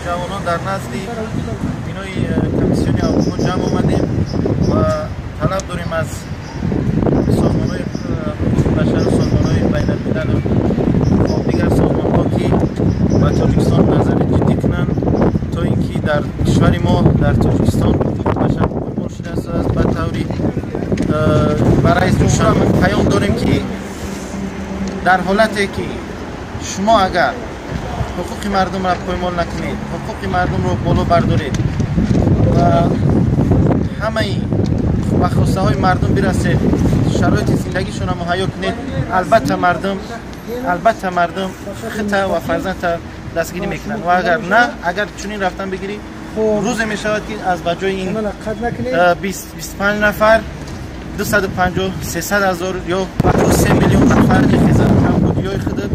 Ҷавонон дар назди бинои Комиссиони Аврупо ҷамъ омадем ва талаб дорем аз созмонҳои ҳуқуқи башару созмонҳои байналмилалу дигар созмонҳо, ки ба Тоҷикистон назари ҷиддӣ кунанд, то ин ки дар кишвари мо, дар Тоҷикистон, ҳуқуқи башар поймол шудааст. Ба таври ба раис ҷумҳур паём дорем, ки дар ҳолате ки шумо агар ҳуқуқи мардумро поймол накунед, ҳуқуқи мардумро боло бардоред ва ҳамаи ба хостаҳои мардум бирасед, шароити зиндагишонро муҳайё кунед, албатта мардум хита ва фарзандта дастгирӣ мекунанд. Ва агар на, агар чунин рафтан бигирӣ, рӯзе мешавад, ки аз ба ҷои ин 25 нафар 250, 300 ҳазор ё 3 миллион нафар мехезад. Камбудиҳои худат,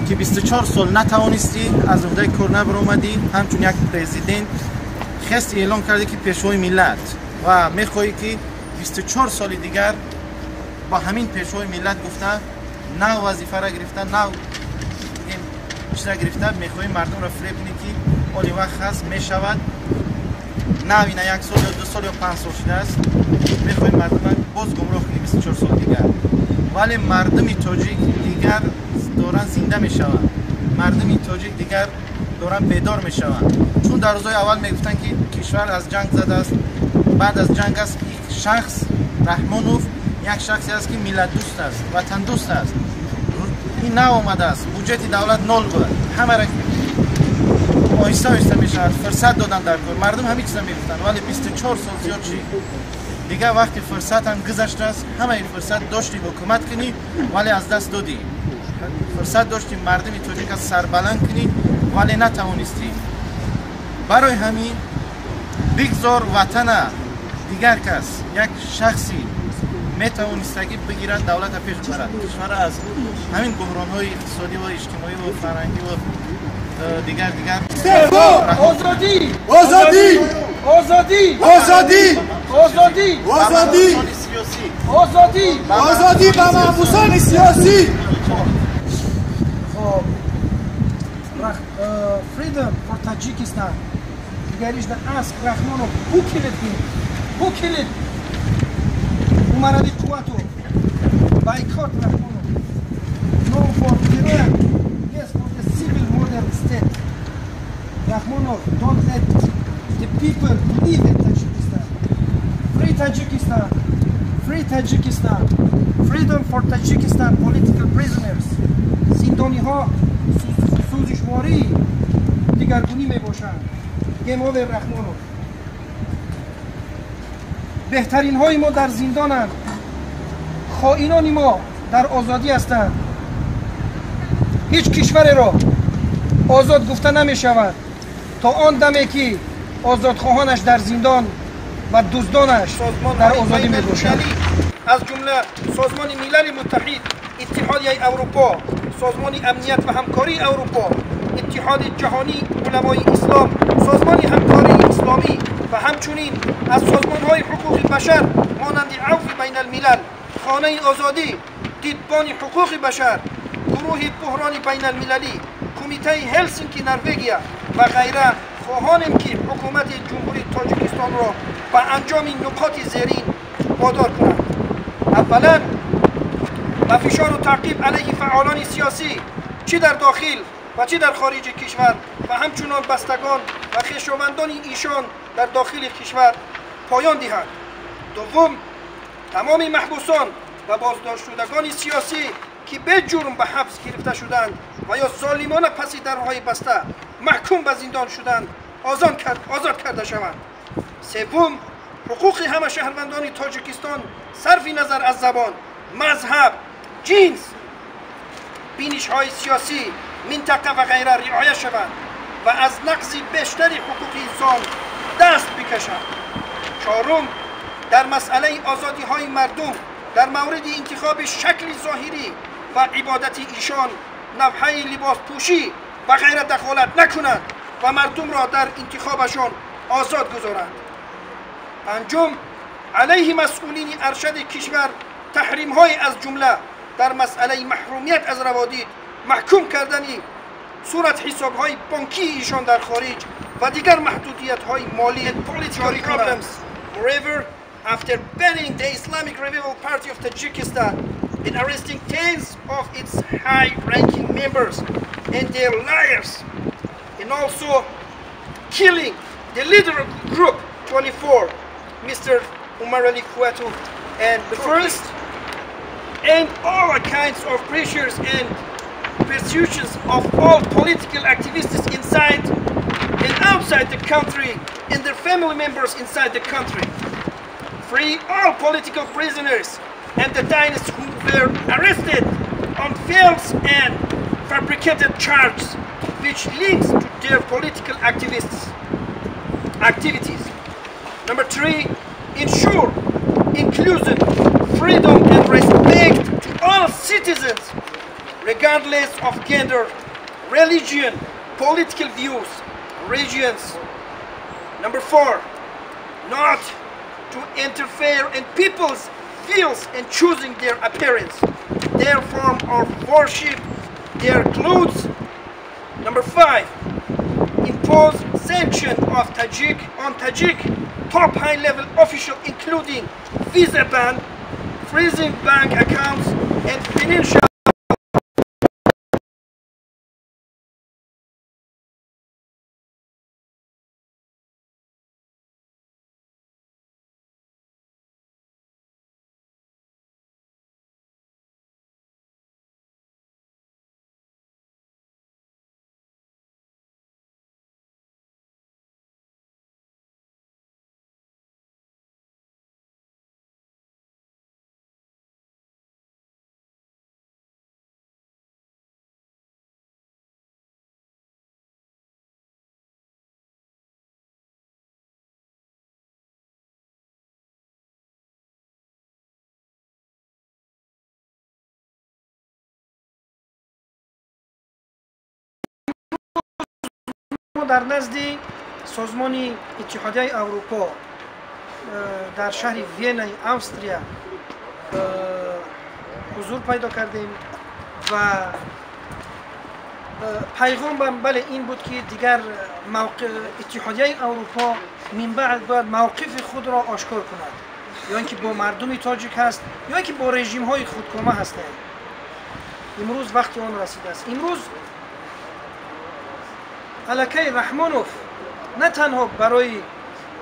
ки 24 сол натавонистӣ, аз уҳдаи кор набаромадӣ, ҳамчун як президент хести эълон кардӣ, ки пешвои миллат, ва мехоҳӣ, ки 24 соли дигар ба ҳамин пешвои миллат гуфта, нав вазифара гирифта, нав чиза гирифта, мехоҳӣ мардумро фиреб кунӣ, ки оли вақт ҳаст, мешавад. Нав ина як сол ё 2 сол ё 5 сол шудааст, мехоҳӣ мардума боз гумроҳ кунӣ 24 сол дигар. Вале мардуми тоҷик дигар доранд зинда мешаванд, мардуми тоҷик дигар доранд бедор мешаванд. Чун дар рӯзҳои аввал мегуфтанд, ки кишвар аз ҷанг задааст, баъд аз ҷанг аст, шахс Раҳмонов як шахсе аст, ки миллатдӯст аст, ватандӯст аст, ин нав омадааст, буҷети давлат нол буд, ҳамара оҳиста оҳиста мешавад, фурсат додан дар кор. Мардум ҳамин чиза мегуфтанд, вале 24 сол зиёд шид. Дигар вақти фурсат ҳам гузаштааст. Ҳамаи фурсат дошти ҳукумат кунӣ, вале аз даст додӣ. Фурсат дошти мардуми тоҷика сарбаланд кунӣ, вале натавонистӣ. Барои ҳамин бигзор ватана дигар кас, як шахси метавонистагӣ бигирад, давлата пеш барад, кишвара аз ҳамин буҳронҳои иқтисодӣ ва иҷтимоӣ ва фарҳангӣ ва дигар дигар. Озодӣ! Озодӣ! Озодӣ! Озодӣ! Озодӣ! Озодӣ! Озодӣ! Озодӣ ба маҳбусони сиёсӣ! Хоб, freedom for Tajikistan. Дигаришда ask Rahmonov who killed him, who killed Umarali Quwatov. Boycott Rahmonov. No for Iran, yes for the civil modern state. Rahmonov, don't let the people live in Tajikistan. Free Tajikistan, free Tajikistan, freedom for Tajikistan political prisoners. Зиндониҳо сӯзишвории дигаргунӣ мебошанд. Game over, Раҳмонов. Беҳтаринҳои мо дар зиндонанд, хоинони мо дар озодӣ ҳастанд. Ҳеҷ кишвареро озод гуфта намешавад, то он даме ки озодхоҳонаш дар зиндон ва дуздонаш дар озодӣ мебошанд. Аз ҷумла Созмони Милали Муттаҳид, Иттиҳодияи Аврупо, Созмони Амният ва Ҳамкории Аврупо, Иттиҳоди Ҷаҳонии Уламои Ислом, Созмони Ҳамкории Исломӣ ва ҳамчунин аз созмонҳои ҳуқуқи башар монанди Авфи Байналмилал, Хонаи Озодӣ, Дидбони ҳуқуқи башар, Гурӯҳи Буҳрони Байналмилалӣ, Кумитаи Ҳелсинки Норвегия ва ғайра хоҳонем, ки ҳукумати Ҷумҳурии Тоҷикистонро ба анҷоми нуқоти зерин водор кунанд. Аввалан, ба фишору таъқиб алайҳи фаъолони сиёсӣ, чӣ дар дохил ва чӣ дар хориҷи кишвар, ва ҳамчунон бастагон ва хешовандони эшон дар дохили кишвар поён диҳанд. Дуввум, тамоми маҳбусон ва боздоштшудагони сиёсӣ, ки беҷурм ба ҳабс гирифта шуданд ва ё золимона паси дарҳои баста маҳкум ба зиндон шуданд, озод карда шаванд. Севум, ҳуқуқи ҳама шаҳрвандони Тоҷикистон, сарфи назар аз забон, мазҳаб, ҷинс, бинишҳои сиёсӣ, минтақа ва ғайра риоя шаванд ва аз нақзи бештари ҳуқуқи инсон даст бикашанд. Чорум, дар масъалаи озодиҳои мардум дар мавриди интихоби шакли зоҳирӣ ва ибодати ишон, навъҳои либоспӯшӣ ва ғайра дахолат накунанд ва мардумро дар интихобашон озод гузоранд. Панҷум, алайҳи масъулини аршади кишвар таҳримҳое, аз ҷумла дар масъалаи маҳрумият аз раводид, маҳкум кардани صورت حساب‌های بانکی ایشان در خارج و دیگر محدودیت‌های مالی جاری problems. Moreover, after banning the Islamic Revival Party of Tajikistan and arresting tens of its high-ranking members and their lawyers, and also killing the leader of Group 24, Mr. Umarali Quwatov, and the first, and all kinds of pressures and persecutions of all political activists inside and outside the country and their family members inside the country. Free all political prisoners and the detainees who were arrested on false and fabricated charges which links to their political activists activities. Number 3, ensure inclusion, freedom and respect to all citizens regardless of gender, religion, political views, regions. Number 4, not to interfere in people's feels and choosing their appearance, their form of worship, their clothes. Number 5, impose sanction of Tajik on Tajik top high-level official, including visa ban, freezing bank accounts, and financial дар назди созмони Иттиҳодияи Аврупо дар шаҳри Венаи Австрия ҳузур пайдо кардем ва пайғомам бале ин буд ки дигар Иттиҳодияи Аврупо минбаъд бояд мавқифи худро ошкор кунад, ё ин ки бо мардуми тоҷик ҳаст, ё ин ки бо режимҳои худкома ҳастанд. Имрӯз вақти он расидааст. Имрӯз аллакай Раҳмонов на танҳо барои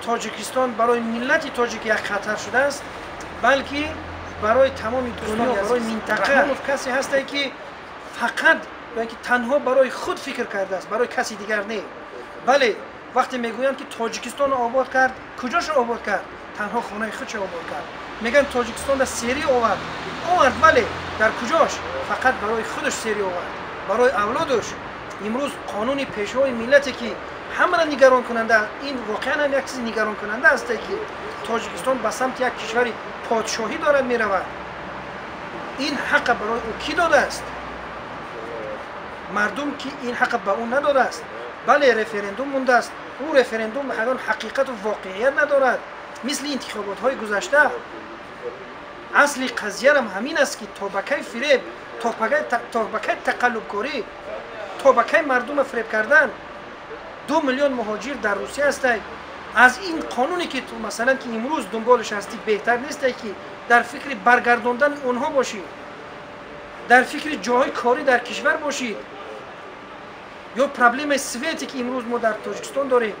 Тоҷикистон, барои миллати тоҷик як хатар шудааст, балки барои тамоми дунё, барои минтақа. Раҳмонов касе ҳастае ки фақат ё ин ки танҳо барои худ фикр кардааст, барои каси дигар не. Бале, вақте мегӯянд ки Тоҷикистонро обод кард, куҷошро обод кард? Танҳо хонаи худшо обод кард. Мегӯянд Тоҷикистонро серӣ овард. Овард, бале, дар куҷош? Фақат барои худаш серӣ овард, барои авлодуш. Имрӯз қонуни пешвои миллате ки ҳамаро нигаронкунанда, ин воқеан ҳам як чизи нигаронкунанда аст ки Тоҷикистон ба самти як кишвари подшоҳӣ дорад меравад. Ин ҳаққа барои ӯ кӣ додааст? Мардум ки ин ҳаққа ба ӯ надодааст. Бале, референдум мондааст. Ӯ референдум ҳамон ҳақиқату воқеият надорад. Мисли интихоботҳои гузашта. Асли қазиярам ҳамин аст ки то ба кай фиреб, то ба кай тақаллубкорӣ, то ба кай мардумро фиреб кардан. 2 миллион муҳоҷир дар Русия ҳастанд. Аз ин қонуне ки ту масалан ки имрӯз дунболаш ҳастӣ, беҳтар несте ки дар фикри баргардондани онҳо бошӣ, дар фикри ҷойҳои корӣ дар кишвар бошӣ, ё проблемаи свете ки имрӯз мо дар Тоҷикистон дорем,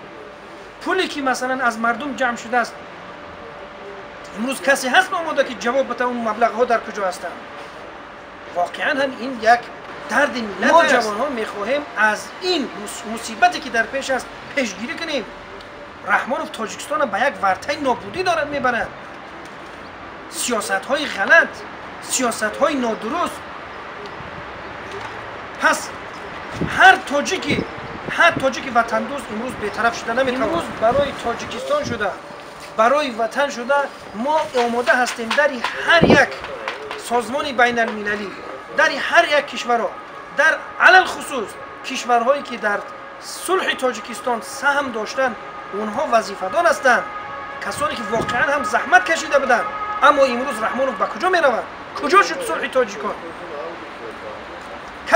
пуле ки масалан аз мардум ҷамъ шудааст, имрӯз касе ҳаст омода ки ҷавоб бата он маблағҳо дар куҷо ҳастанд? Воқеан ҳам ин як дарди миллат. Мо ҷавонҳо мехоҳем аз ин мусибате ки дар пеш аст пешгирӣ кунем. Раҳмонов Тоҷикистонро ба як вартаи нобудӣ дорад мебарад. Сиёсатҳои ғалат, сиёсатҳои нодуруст. Пас ҳар тоҷики ватандӯст имрӯз бетараф шуда наметавонад. Имрӯз барои Тоҷикистон шуда, барои ватан шуда мо омода ҳастем дари ҳар як созмони байналмилалӣ, дари ҳар як кишварҳо, дар алалхусус кишварҳое ки дар сулҳи Тоҷикистон саҳм доштанд, онҳо вазифадор ҳастанд, касоне ки воқеан ҳам заҳмат кашида буданд. Аммо имрӯз Раҳмонов ба куҷо меравад? Куҷо шуд сулҳи тоҷикон?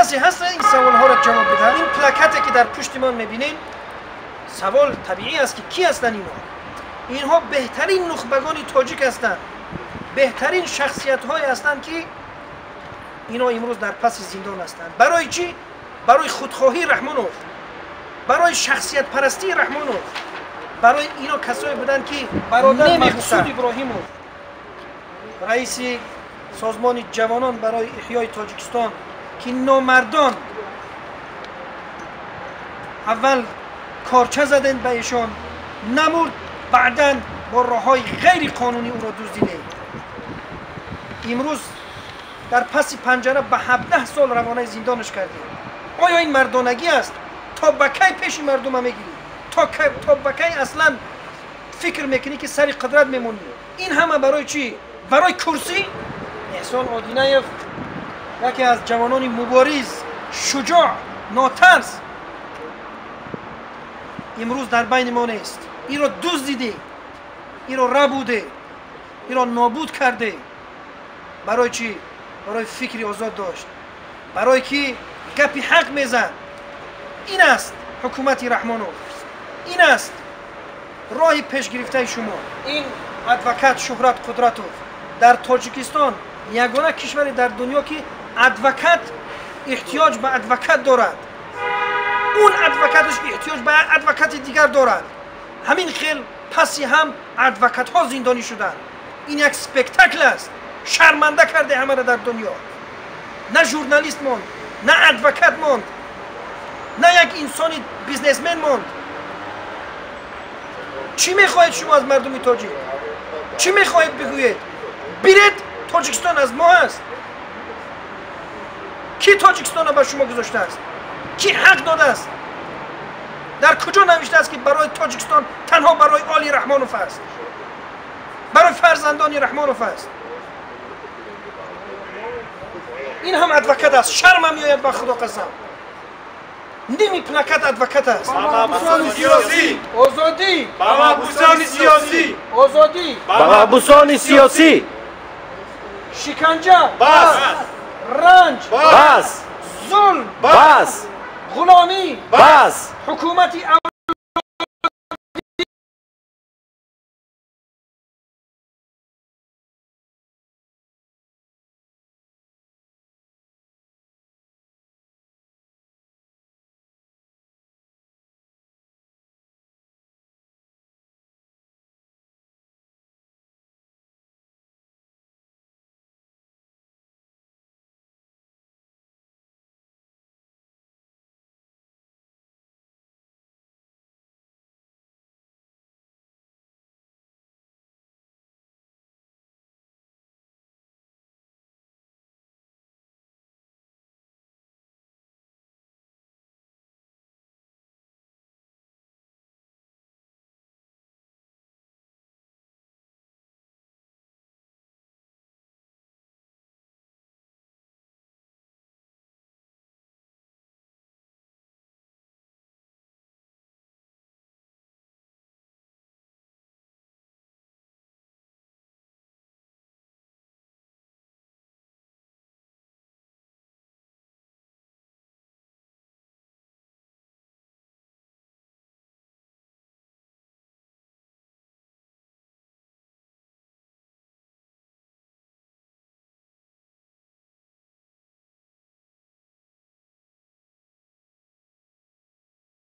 Касе ҳаст ин саволҳоро ҷавоб бидиҳад? Ин плакате ки дар пушти ман мебинем, савол табиӣ аст ки кӣ ҳастанд инҳо? Инҳо беҳтарин нухбагони тоҷик ҳастанд, беҳтарин шахсиятҳое ҳастанд ки инҳо имрӯз дар паси зиндон ҳастанд. Барои чӣ? Барои худхоҳии Раҳмонов, барои шахсиятпарастии Раҳмонов, барои ино касое буданд ки бародар Мақсуд Иброҳимов, раиси созмони ҷавонон барои эҳёи Тоҷикистон, ки номардон аввал корча заданд ба эшон, намурд, баъдан бо роҳҳои ғайриқонунӣ ӯро дуздидем. Имрӯз дар паси панҷара ба 17 сол равонаи зиндонаш кардем. Оё ин мардонагӣ аст? То ба кай пеши мардума мегирӣ? То ба кай аслан фикр мекунӣ ки сари қудрат мемонӣ? Ин ҳама барои чӣ? Барои курсӣ? Эҳсон Одинаев яке аз ҷавонони мубориз, шуҷоъ, нотарс имрӯз дар байни мо нест. Инро дуздиде, инро рабуде, инро нобуд карде. Барои чӣ? Барои фикри озод дошт, барое ки гапи ҳақ мезад. Ин аст ҳукумати Раҳмонов, ин аст роҳи пешгирифтаи шумо. Ин адвокат Шуҳрат Қудратов дар Тоҷикистон ягона кишваре дар дунё ки адвокат эҳтиёҷ ба адвокат дорад, он адвокаташ эҳтиёҷ ба адвокати дигар дорад. Ҳамин хел паси ҳам адвокатҳо зиндонӣ шуданд. Ин як спектакл аст, шарманда карде ҳамаро дар дунё. На журналист монд, на адвокат монд, на як инсони бизнесмен монд. Чӣ мехоҳед шумо аз мардуми тоҷик? Чӣ мехоҳед бигӯед? Биред, Тоҷикистон аз мо аст. Кӣ Тоҷикистонро ба шумо гузоштааст? Кӣ ҳақ додааст? Дар куҷо навиштааст ки барои Тоҷикистон танҳо барои оли Раҳмонов аст, барои фарзандони Раҳмонов аст? Ин ҳам адвокат аст. Шармам меояд ба Худо қасам. Ними плакат адвокат аст. Ба маҳбусони сиёсӣ озодӣ, ба маҳбусони сиёсӣ озодӣ, ба маҳбусони сиёсӣ шиканҷа бас, ранҷ бас, зулм бас, ғуломӣ бас, ҳукумати